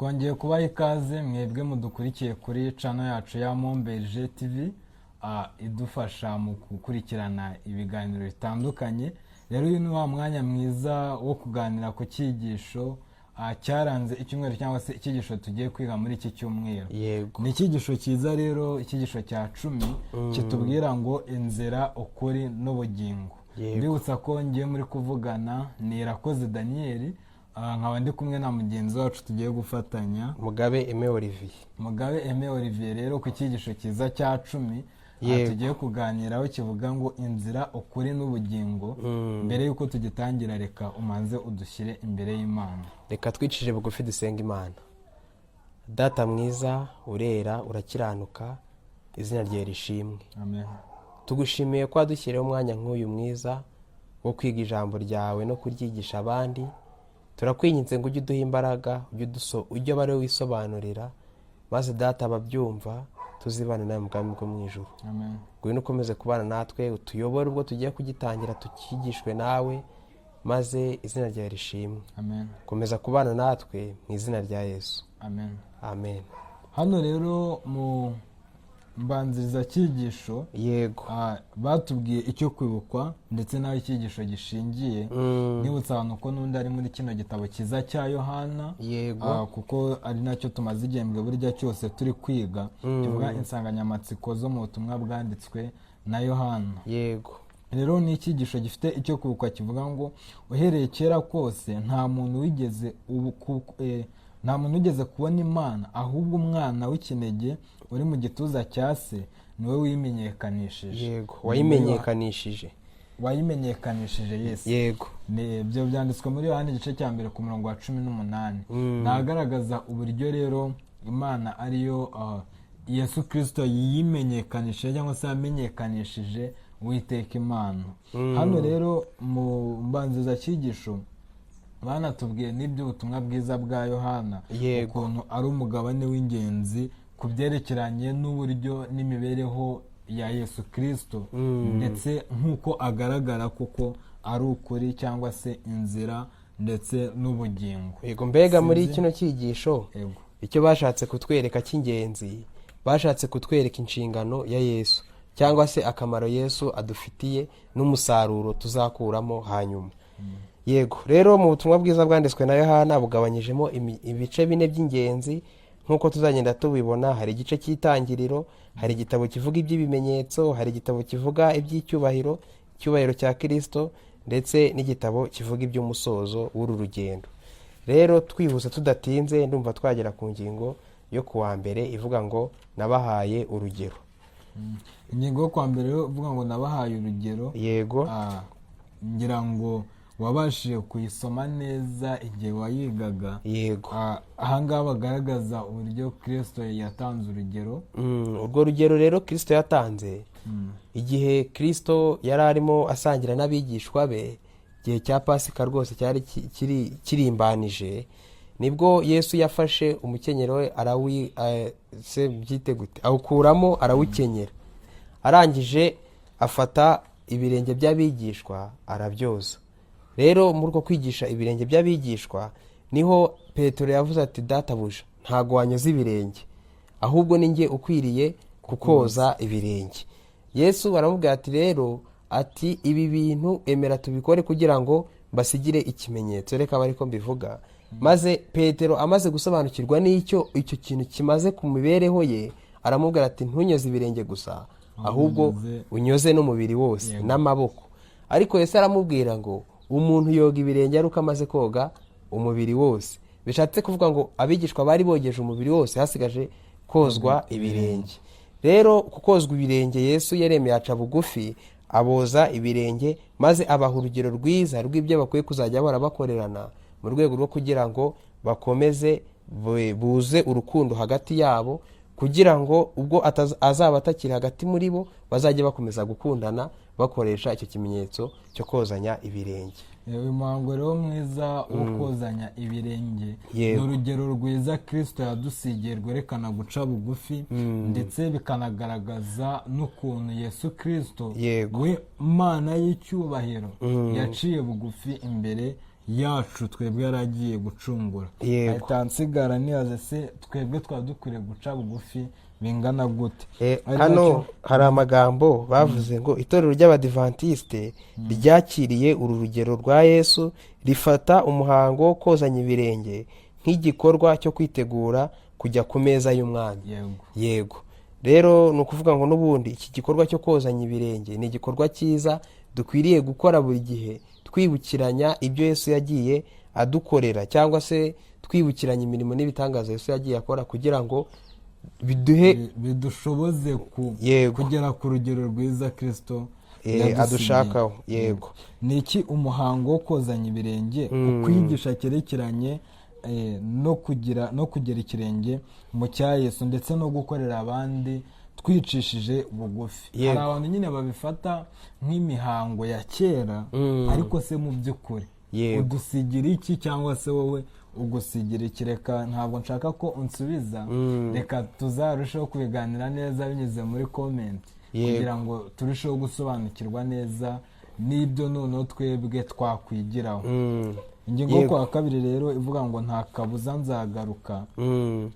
Twongeye kubaha ikaze mwebwe mudukurikiye kuri channel yacu ya Momberge TV, idufasha mu gukurikirana ibiganiro bitandukanye. Rero uyu ni wa mwanya mwiza wo kuganira ku cyigisho cyaranze icyumweru, cyangwa se icyigisho tugiye kwiga muri iki cyumweru. Ni icyigisho cyiza rero, icyigisho cya 10 kitubwira ngo inzira, ukuri n'ubugingo. Mbibutsa ko ngiye muri kuvugana ni Irakoze Daniel, nkaba ndi kumwe na mugenzi wacu tugiye gufatanya, Mugabe Aime Olivier. Mugabe Aime Olivier. Rero ku cyigisho cyiza cya 10 tugiye kuganiraho kivuga ngo inzira, ukuri n'ubugingo, mbere y'uko tugitangira reka umanze udushyire imbere y'Imana. Reka twicishije bugufi dusenga Imana. Data mwiza, urera, urakiranuka, izina ryawe rishimwe. Amen. Tugushimiye ko wadushyiriyeho umwanya nk'uyu mwiza wo kwiga ijambo ryawe no kuryigisha abandi. Turakwinginze ngo ujye uduha imbaraga, ujye aba ari we wisobanurira, maze Data ababyumva tuzibane nawe mu bwami bwo mu ijuru. Amen. Ngwino ukomeze kubana natwe, utuyobore ubwo tugiye kugitangira, tukigishwe nawe, maze izina ryawe rishimwe. Amen. Komeza kubana natwe mu izina rya Yesu. Amen. Amen. Hano rero mu mbanziriza cyigisho batubwiye icyo kwibukwa ndetse n'aho icyigisho gishingiye. Nibutsa abantu ko n'undi ari muri kino gitabo cyiza cya Yohana, kuko ari nacyo tumaze igihembwe burya cyose turi kwiga, kivuga insanganyamatsiko zo mu butumwa bwanditswe na Yohana. Rero ni icyigisho gifite icyo kwibukwa kivuga ngo uhereye kera kose nta muntu wigeze kubona Imana, ahubwo umwana w'ikinege uri mu gituza cya se niwe wimenyekanishije. Yego, wayimenyekanishije. Wayimenyekanishije, yes. Ni ibyo byanditswe muri Yohani igice cya 1 ku murongo wa 18. Nagaragaza uburyo rero Imana ariyo Yesu Kirisito yimenyekanishije cyangwa se yamenyekanishije Uwiteka Imana. Hano rero mu mbanzirizacyigisho banatubwiye n'iby'ubutumwa bwiza bwa Yohana, ukuntu ari umugabane w'ingenzi ku byerekeranye n'uburyo n'imibereho ya Yesu Kirisito, ndetse nk'uko agaragara kuko ari ukuri cyangwa se inzira ndetse n'ubugingo. Yego, mbega muri Sinzi. kino cyigisho icyo bashatse kutwereka cy'ingenzi, bashatse kutwereka inshingano ya Yesu cyangwa se akamaro Yesu adufitiye n'umusaruro tuzakuramo hanyuma. Yego, rero mu butumwa bwiza bwanditswe na Yohana bugabanyijemo ibice bine by'ingenzi nk'uko tuzagenda tubibona. Hari igice cy'itangiriro, hari igitabo kivuga iby'ibimenyetso, hari igitabo kivuga iby'icyubahiro, icyubahiro cya Kirisito, ndetse n'igitabo kivuga iby'umusozo w'uru rugendo. Rero twihuse tudatinze, ndumva twagera ku ngingo yo kuwa mbere ivuga ngo nabahaye urugero. Ingingo yo kwa mbere rero ivuga ngo nabahaye urugero. Ngira ngo wabashije kuyisoma neza igihe wayigaga. Yego. Ahangaha bagaragaza uburyo Kirisito yatanze urugero. Urwo rugero rero Kirisito yatanze, igihe Kirisito yari arimo asangira n'abigishwa be igihe cya Pasika rwose cyari kirimbanije, nibwo Yesu yafashe umukenyero we arawi se byite gute, awukuramo arawukenyera, arangije afata ibirenge by'abigishwa arabyoza. Rero muri uko kwigisha ibirenge by'abigishwa niho Petero yavuze ati: "Databuja, ntabwo wanyoza ibirenge, ahubwo ni njye ukwiriye kukoza ibirenge." Yesu aramubwira ati rero, ati ibi bintu emera tubikore kugira ngo mbasigire ikimenyetso, reka abe ariko mbivuga. Maze Petero amaze gusobanukirwa n'icyo icyo kintu kimaze ku mibereho ye, aramubwira ati: "Ntunyoze ibirenge gusa, ahubwo unyoze n'umubiri wose n'amaboko." Ariko Yesu aramubwira ngo umuntu yoga ibirenge ari uko amaze koga umubiri wose. Bishatse kuvuga ngo abigishwa bari bogeje umubiri wose, hasigaje kozwa ibirenge. Rero ku kozwa ibirenge, Yesu yaremeye aca bugufi aboza ibirenge, maze abaha urugero rwiza rw'ibyo bakwiye kuzajya bahora bakorerana mu rwego rwo kugira ngo bakomeze buze urukundo hagati yabo, kugira ngo ubwo azaba atakiri hagati muri bo bazajye bakomeza gukundana bakoresha icyo kimenyetso cyo kozanya ibirenge. Uyu muhango rero mwiza wo kozanya ibirenge ni urugero rwiza Kirisito yadusigiye rwerekana guca bugufi, ndetse bikanagaragaza n'ukuntu Yesu Kirisito we Mana y'icyubahiro yaciye bugufi imbere Yacu twebwe yari agiye gucungura. Ahita nsigara nibaza: se twebwe twaba dukwiriye guca bugufi bingana gute? Ari Hano nacyo- hari amagambo bavuze ngo itorero ry'Abadivantisite ryakiriye uru rugero rwa Yesu, rifata umuhango wo kozanya ibirenge nk'igikorwa cyo kwitegura kujya ku meza y'Umwami. Yego, rero ni ukuvuga ngo n'ubundi iki gikorwa cyo kozanya ibirenge ni igikorwa cyiza dukwiriye gukora buri gihe, twibukiranya ibyo Yesu yagiye adukorera, cyangwa se twibukiranya imirimo n'ibitangaza Yesu yagiye akora, kugira ngo biduhe Bidushoboze kugera ku rugero rwiza Kirisito yadusigiye. Adushakaho, yego. Ni iki umuhango wo kozanya ibirenge ukwigisha cyerekeranye no kugira no kugera ikirenge mu cya Yesu ndetse no gukorera abandi twicishije bugufi? Hari abantu nyine babifata nk'imihango ya kera, ariko se mu by'ukuri udusigira iki, cyangwa se wowe ugusigira iki? Reka, ntabwo nshaka ko unsubiza. Reka tuzarusheho kubiganira neza binyuze muri comment, kugira ngo turusheho gusobanukirwa neza n'ibyo noneho twebwe twakwigiraho. Ingingo yo kuwa kabiri rero ivuga ngo nta kabuza nzagaruka.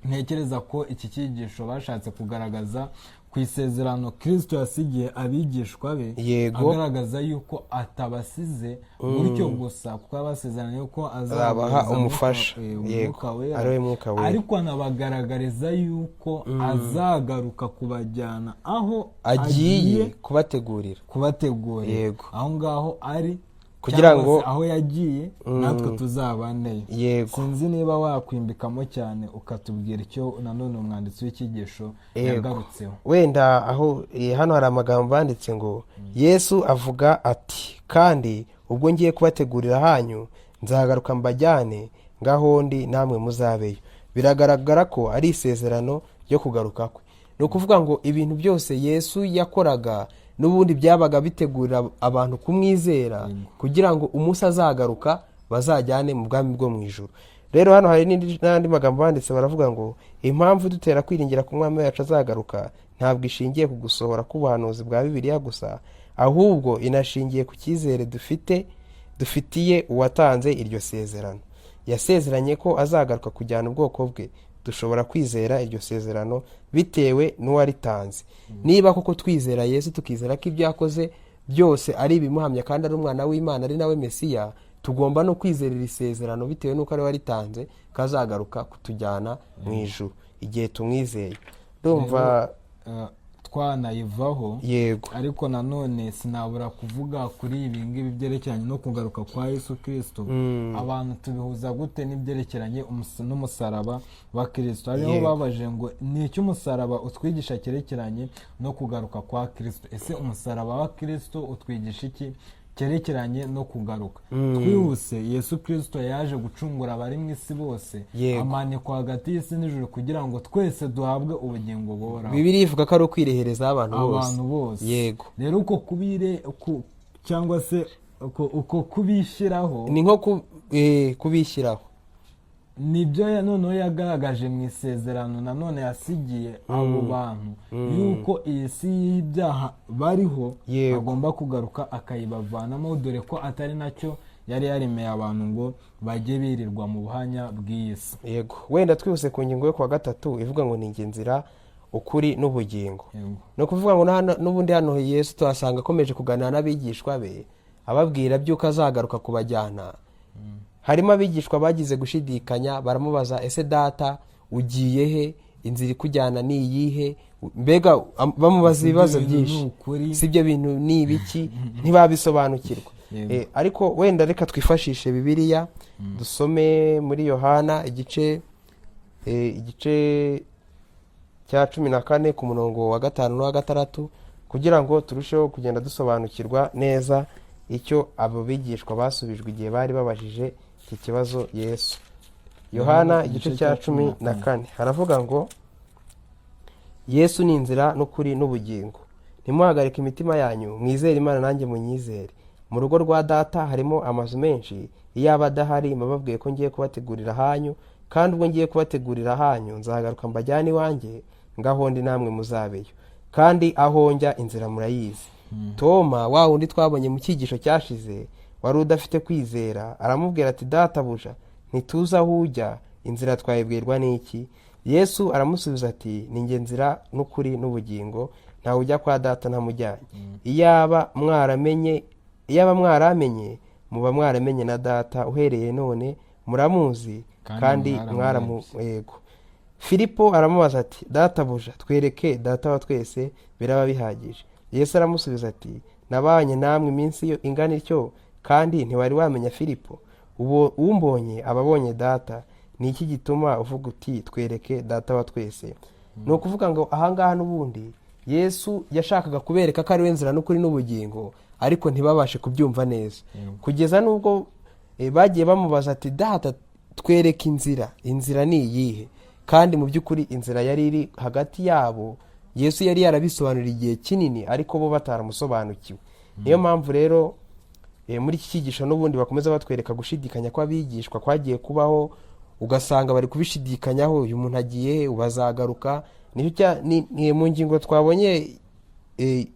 Ntekereza ko iki cyigisho bashatse kugaragaza ku isezerano Kirisito yasigiye abigishwa be, agaragaza yuko atabasize gutyo gusa, kuko yabasezeranye yuko azabaha azabohereza umufasha. Umwuka Wera, Ari we Mwuka Wera. ariko anabagaragariza yuko azagaruka kubajyana aho agiye kubategurira. Kubategurira. Aho ngaho ari, Kugira cyangwa ngo- se aho yagiye, natwe tuzabaneyo. Sinzi niba wakwimbikamo cyane ukatubwira icyo nanone umwanditsi w'icyigisho yagarutseho. Wenda aho hano hari amagambo banditse ngo Yesu avuga ati: "Kandi ubwo ngiye kubategurira hanyu, nzagaruka mbajyane ngaho ndi, namwe muzabeyo." Biragaragara ko ari isezerano ryo kugaruka kwe. Ni ukuvuga ngo ibintu byose Yesu yakoraga n'ubundi byabaga bitegurira abantu kumwizera, kugira ngo umunsi azagaruka bazajyane mu bwami bwo mu ijuru. Rero hano hari n'andi magambo banditse, baravuga ngo impamvu dutera kwiringira ku Mwami wacu azagaruka ntabwo ishingiye ku gusohora k'ubuhanuzi bwa Bibiliya gusa, ahubwo inashingiye ku cyizere dufite, dufitiye uwatanze iryo sezerano. Yasezeranye ko azagaruka kujyana ubwoko bwe. Dushobora kwizera iryo sezerano bitewe n'uwaritanze. Niba koko twizera Yesu, tukizera ko ibyo yakoze byose ari ibimuhamya, kandi ari umwana w'Imana, ari nawe Mesiya, tugomba no kwizera iri sezerano bitewe n'uko ari we waritanze, ko azagaruka kutujyana mu ijuru igihe tumwizeye. Ndumva Twanayivaho. Ariko nanone sinabura kuvuga kuri ibi ngibi byerekeranye no kugaruka kwa Yesu Kirisito. Abantu tubihuza gute n'ibyerekeranye n'umusaraba wa Kirisito? Hariho babaje ngo ni icyo umusaraba utwigisha cyerekeranye no kugaruka kwa Kirisito. Ese umusaraba wa Kirisito utwigisha iki cyerekeranye no kugaruka? Twihuse, Yesu Kirisito yaje gucungura abari mu isi bose, amanikwa hagati y'isi n'ijuru kugira ngo twese duhabwe ubugingo buhoraho. Bibiliya ivuga ko ari ukwireherezaho abantu bose. Abantu bose. Rero uko kubire cyangwa se uko kubishyiraho, Ni nko kubishyiraho. Nibyo noneho yagaragaje mu isezerano nanone yasigiye abo bantu, yuko iyi si y'ibyaha bariho agomba kugaruka akayibavanamo, dore ko atari nacyo yari yaremeye abantu ngo bajye birirwa mu buhanya bw'iyi si. Yego, wenda twihuse ku ngingo yo kuwa gatatu ivuga ngo ni inzira, ukuri n'ubugingo. Ni ukuvuga ngo n'ubundi hano Yesu tuhasanga akomeje kuganira n'abigishwa be, ababwira by'uko azagaruka kubajyana. Harimo abigishwa bagize gushidikanya, baramubaza: "Ese Data, ugiye he? Inzira ikujyana ni iyihe?" Mbega bamubaza Si ibyo ibibazo bintu byinshi. ni ukuri? Si ibyo bintu ni ibiki? Ntibabisobanukirwa. Ariko wenda reka twifashishe Bibiliya, dusome muri Yohana igice cya 14 ku murongo wa 5 n'uwa 6, kugira ngo turusheho kugenda dusobanukirwa neza icyo abo bigishwa basubijwe igihe bari babajije iki kibazo Yesu. Yohana igice cya 14 haravuga ngo: "Yesu ni inzira n'ukuri n'ubugingo. Ntimuhagarike imitima yanyu, mwizere Imana, nanjye munyizere. Mu rugo rwa Data harimo amazu menshi. Iyaba adahari, mbababwiye ko ngiye kubategurira ahanyu. Kandi ubwo ngiye kubategurira ahanyu, nzagaruka mbajyane iwanjye, ngaho ndi namwe muzabeyo. Kandi aho njya inzira murayizi." Toma, wa wundi twabonye mu cyigisho cyashize, Wari udafite kwizera, aramubwira ati: "Databuja, ntituzi aho ujya, inzira twayibwirwa n'iki?" Yesu aramusubiza ati: "Ni njye nzira n'ukuri n'ubugingo, ntawe ujya kwa Data ntamujyanye. Iyaba mwaramenye, muba mwaramenye na Data. Uhereye none muramuzi kandi kandi mwaramurebye." Yego. Filipo aramubaza ati: "Databuja, twereke Data wa twese, biraba bihagije." Yesu aramusubiza ati: "Nabanye namwe iminsi yo ingana ityo, kandi ntiwari wamenya, Filipo? Ubu umbonye aba abonye Data. Ni iki gituma uvuga uti: 'Twereke Data wa twese'?" Ni ukuvuga ngo ahangaha n'ubundi Yesu yashakaga kubereka ko ari we nzira n'ukuri n'ubugingo, ariko ntibabashe kubyumva neza, kugeza n'ubwo bagiye bamubaza ati: "Data, twereke inzira, inzira ni iyihe?" Kandi mu by'ukuri inzira yari iri hagati yabo. Yesu yari yarabisobanuriye igihe kinini, ariko bo bataramusobanukiwe. Niyo mpamvu rero muri iki cyigisho n'ubundi bakomeza batwereka gushidikanya kw'abigishwa kwagiye kubaho, ugasanga bari kubishidikanyaho: uyu muntu agiye he? Ubu azagaruka? Nicyo ni mu ngingo twabonye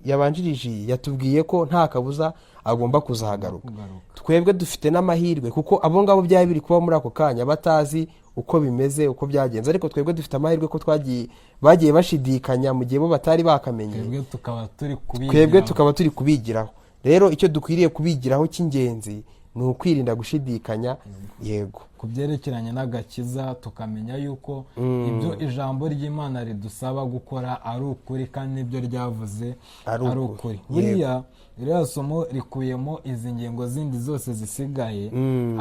yabanjirije iyi, yatubwiye ko nta kabuza agomba kuzagaruka. Kugaruka. Twebwe dufite n'amahirwe, kuko abo ngabo byari biri kuba muri ako kanya batazi uko bimeze, uko byagenze, ariko twebwe dufite amahirwe ko bagiye bashidikanya mu gihe bo batari bakamenye. Twebwe tukaba turi kubigiraho. Twebwe tukaba turi kubigiraho. Rero icyo dukwiriye kubigiraho cy'ingenzi ni ukwirinda gushidikanya. Yego. Ku byerekeranye n'agakiza, tukamenya yuko ibyo ijambo ry'Imana ridusaba gukora ari ukuri, kandi n'ibyo ryavuze ari ari ukuri. ukuri. Buriya ririya somo rikubiyemo izi ngingo zindi zose zisigaye,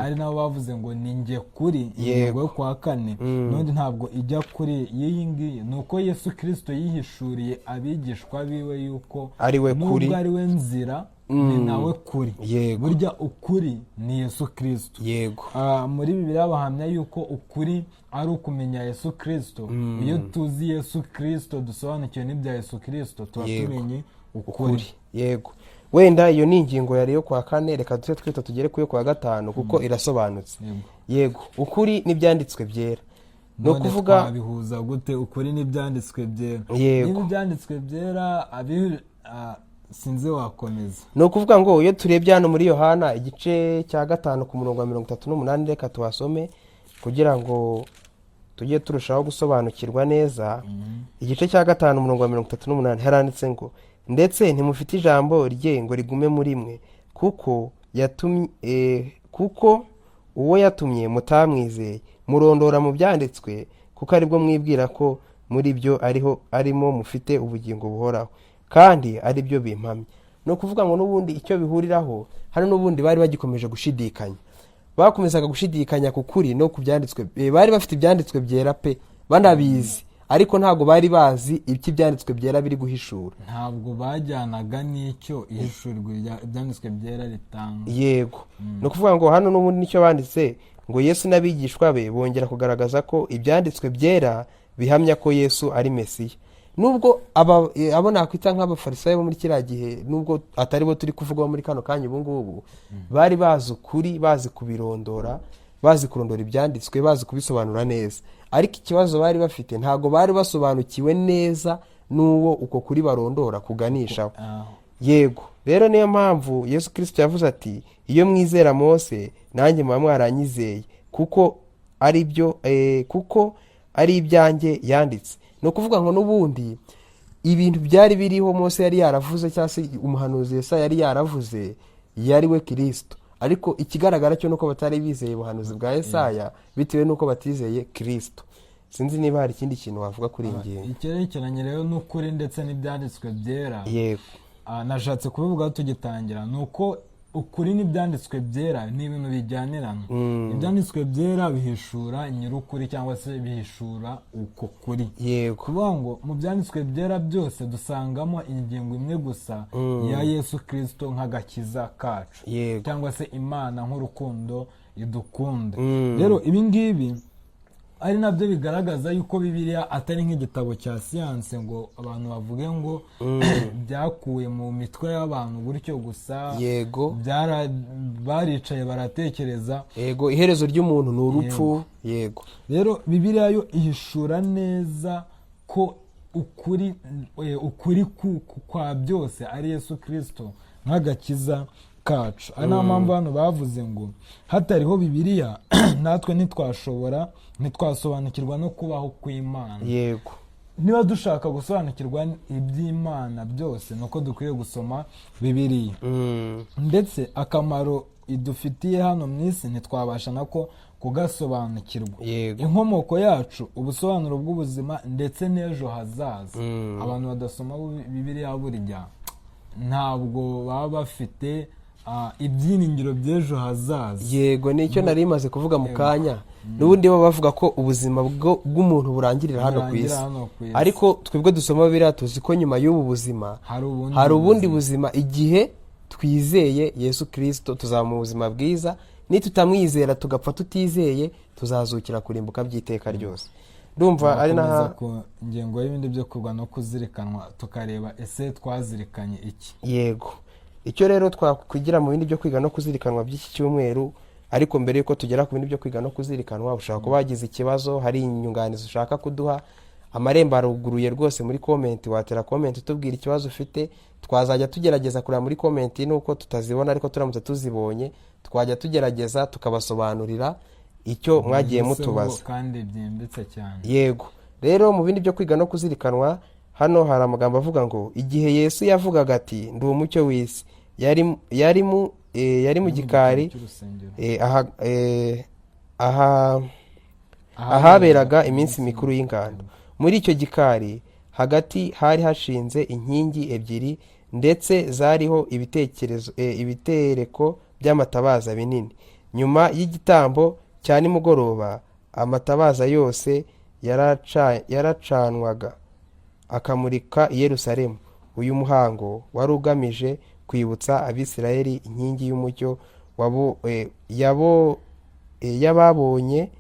ari nabo bavuze ngo ni njye kuri, ingingo yo kwa kane n'undi ntabwo ijya kuri y'iyi ngiyi, ni uko Yesu Kirisito yihishuriye abigishwa biwe yuko ari we kuri. Nubwo ari we nzira, ni nawe kuri. Burya ukuri ni Yesu Kirisito. Muri Bibiliya bahamya yuko ukuri ari ukumenya Yesu Kirisito. Iyo tuzi Yesu Kirisito, dusobanukiwe n'ibya Yesu Kirisito, tuba tumenye ukuri. Ukuri, yego. Wenda iyo ni ingingo yari yo kwa kane, reka tujye twita tugere ku yo kwa gatanu kuko irasobanutse. Yego, ukuri n'ibyanditswe byera, ni None ukuvuga twabihuza gute ukuri n'ibyanditswe byera? Yego. Niba ibyanditswe byera sinzi, wakomeza. Ni ukuvuga ngo iyo turebye hano muri Yohana igice cya 5 ku murongo wa 38, reka tuhasome kugira ngo tujye turushaho gusobanukirwa neza. Igice cya 5, umurongo wa 38, haranditse ngo: "Ndetse ntimufite ijambo rye ngo rigume muri mwe, kuko yatumye kuko uwo yatumye mutamwizeye. Murondora mu byanditswe kuko aribwo mwibwira ko muri byo ariho arimo mufite ubugingo buhoraho, kandi ari byo bimpamya." Ni ukuvuga ngo n'ubundi icyo bihuriraho hano, n'ubundi bari bagikomeje gushidikanya, bakomezaga gushidikanya ku kuri no ku byanditswe. Bari bafite ibyanditswe byera pe, banabizi, ariko ntabwo bari bazi icyo ibyanditswe byera biri guhishura. Ntabwo bajyanaga n'icyo ihishurwa ibyanditswe byera ritanga. Yego, ni ukuvuga ngo hano n'ubundi nicyo banditse ngo: "Yesu n'abigishwa be bongera kugaragaza ko ibyanditswe byera bihamya ko Yesu ari Mesiya." Nubwo abo nakwita nk'abafarisayo bo muri kiriya gihe, nubwo atari bo turi kuvugaho muri kano kanya ubu ngubu, bari bazi ukuri, bazi kubirondora, bazi kurondora ibyanditswe, bazi kubisobanura neza, ariko ikibazo bari bafite, ntabwo bari basobanukiwe neza n'uwo uko kuri barondora kuganishaho. Yego, rero niyo mpamvu Yesu Kirisito yavuze ati: "Iyo mwizera Mose, nanjye muba mwaranyizeye, kuko ari ibyanjye yanditse." Ni ukuvuga ngo n'ubundi ibintu byari biriho Mose yari yaravuze, cyangwa se umuhanuzi Yesaya yari yaravuze, yari we Kirisito. Ariko ikigaragara cyo ni uko batari bizeye ubuhanuzi bwa Yesaya, bitewe n'uko batizeye Kirisito. Sinzi niba hari ikindi kintu wavuga kuri iyi ngingo. Icyerekeranye rero n'ukuri ndetse n'ibyanditswe byera, nashatse kubivugaho tugitangira, ni uko ukuri n'ibyanditswe byera ni ibintu bijyanirana. Ibyanditswe byera bihishura nyir'ukuri, cyangwa se bihishura uko kuri. Kuvuga ngo mu byanditswe byera byose dusangamo ingingo imwe gusa ya Yesu Kirisito nk'agakiza kacu, cyangwa se Imana nk'urukundo idukunda. Rero ibi ngibi ari nabyo bigaragaza yuko Bibiliya atari nk'igitabo cya siyanse ngo abantu bavuge ngo byakuwe mu mitwe y'abantu gutyo gusa. Baricaye baratekereza. Yego, iherezo ry'umuntu ni urupfu, yego. Rero Bibiliya yo ihishura neza ko ukuri kwa byose ari Yesu Kirisito nk'agakiza kacu. Ari nayo mpamvu hano bavuze ngo hatariho Bibiliya, natwe ntitwashobora, ntitwasobanukirwa no kubaho kw'Imana. Niba dushaka gusobanukirwa iby'Imana byose, ni uko dukwiye gusoma Bibiliya. Ndetse akamaro idufitiye hano mu isi ntitwabasha nako kugasobanukirwa. Inkomoko yacu, ubusobanuro bw'ubuzima ndetse n'ejo hazaza. Abantu badasoma Bibiliya burya ntabwo baba bafite ibyiringiro by'ejo hazaza. Yego, nicyo nari maze kuvuga mu kanya. N'ubundi bo bavuga ko ubuzima bw'umuntu burangirira hano ku Burangira isi. hano ku isi. Ariko twebwe dusoma Bibiliya tuzi ko nyuma y'ubu buzima hari ubundi hari ubundi buzima. buzima. Igihe twizeye Yesu Kirisito tuzaba mu buzima bwiza, nitutamwizera tugapfa tutizeye, tuzazukira kurimbuka by'iteka ryose. Ndumva ari Twakomeza naha ku ngengo y'ibindi byo kurwa no kuzirikanwa, tukareba ese twazirikanye iki? Yego, icyo rero twakwigira mu bindi byo kwiga no kuzirikanwa by'iki cyumweru. Ariko mbere y'uko tugera ku bindi byo kwiga no kuzirikanwa, ushobora kuba wagize ikibazo, hari inyunganizi ushaka kuduha, amarembo aruguruye rwose. Muri comment watera comment utubwira ikibazo ufite, twazajya tugerageza kureba muri comment. Nuko tutazibona, ariko turamutse tuzibonye twajya tugerageza tukabasobanurira icyo mwagiye Byimbitseho mutubaza. kandi byimbitse cyane. Yego, rero mu bindi byo kwiga no kuzirikanwa, hano hari amagambo avuga ngo igihe Yesu yavugaga ati: "Ndi umucyo w'isi", yari mu gikari cy'urusengero aha ahaberaga iminsi mikuru y'ingando. Muri icyo gikari hagati hari hashinze inkingi ebyiri, ndetse zariho ibitekerezo ibitereko by'amatabaza binini. Nyuma y'igitambo cya nimugoroba, amatabaza yose yaracanwaga akamurika i Yerusalemu. Uyu muhango wari ugamije kwibutsa Abisirayeli inkingi y'umucyo y'ababonye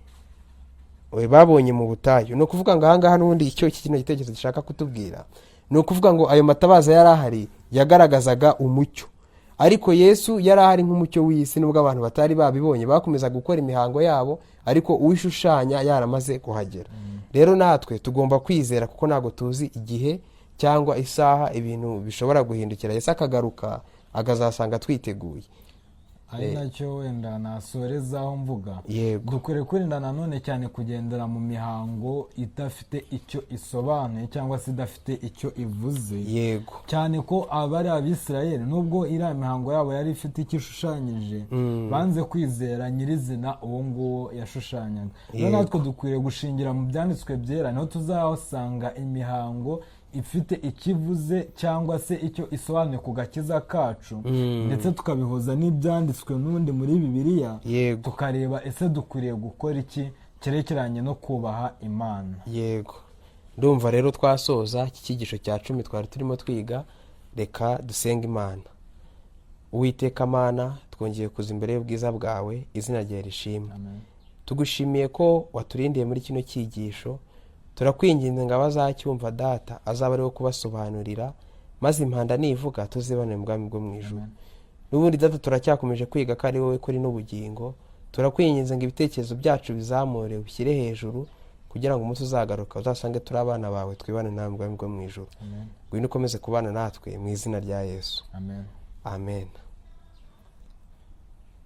babonye mu butayu. Ni ukuvuga ngo ahangaha n'ubundi icyo iki kino gitekerezo gishaka kutubwira, ni ukuvuga ngo ayo matabaza yari ahari yagaragazaga umucyo, ariko Yesu yari ahari nk'umucyo w'isi. Nubwo abantu batari babibonye, bakomeza gukora imihango yabo, ariko uwishushanya yaramaze kuhagera. Rero natwe tugomba kwizera, kuko ntabwo tuzi igihe cyangwa isaha ibintu bishobora guhindukira, Yesu akagaruka akazasanga twiteguye. Ari nacyo wenda nasorezaho mvuga. Dukwiriye kwirinda nanone cyane kugendera mu mihango idafite icyo isobanuye cyangwa se idafite icyo ivuze. Cyane ko abari Abisirayeli, nubwo iriya mihango yabo yari ifite icyo ishushanyije, banze kwizera nyirizina uwo nguwo yashushanyaga. Rero natwe dukwiriye gushingira mu Byanditswe Byera, niho tuzahasanga imihango ifite ikivuze cyangwa se icyo isobanuye ku gakiza kacu, ndetse tukabihuza n'ibyanditswe n'ubundi muri Bibiliya, tukareba ese dukwiriye gukora iki cyerekeranye no kubaha Imana. Yego, ndumva rero twasoza iki cyigisho cya 10 twari turimo twiga. Reka dusenga Imana. Uwiteka Mana, twongeye kuza imbere y'ubwiza bwawe, izina ryawe rishimwe. Amen. Tugushimiye ko waturindiye muri kino cyigisho. Turakwinginze ngo abazacyumva, Data, azaba ariwo kubasobanurira, maze impanda nivuga tuzibane mu bwami bwo mu ijuru. Amen. N'ubundi, Data, turacyakomeje kwiga ko ari wowe kuri n'ubugingo. Turakwinginze ngo ibitekerezo byacu bizamure, ubishyire hejuru, kugira ngo umunsi uzagaruka uzasange turi abana bawe, twibane nawe mu bwami bwo mu ijuru. Amen. Ngwino ukomeze kubana natwe mu izina rya Yesu. Amen. Amen.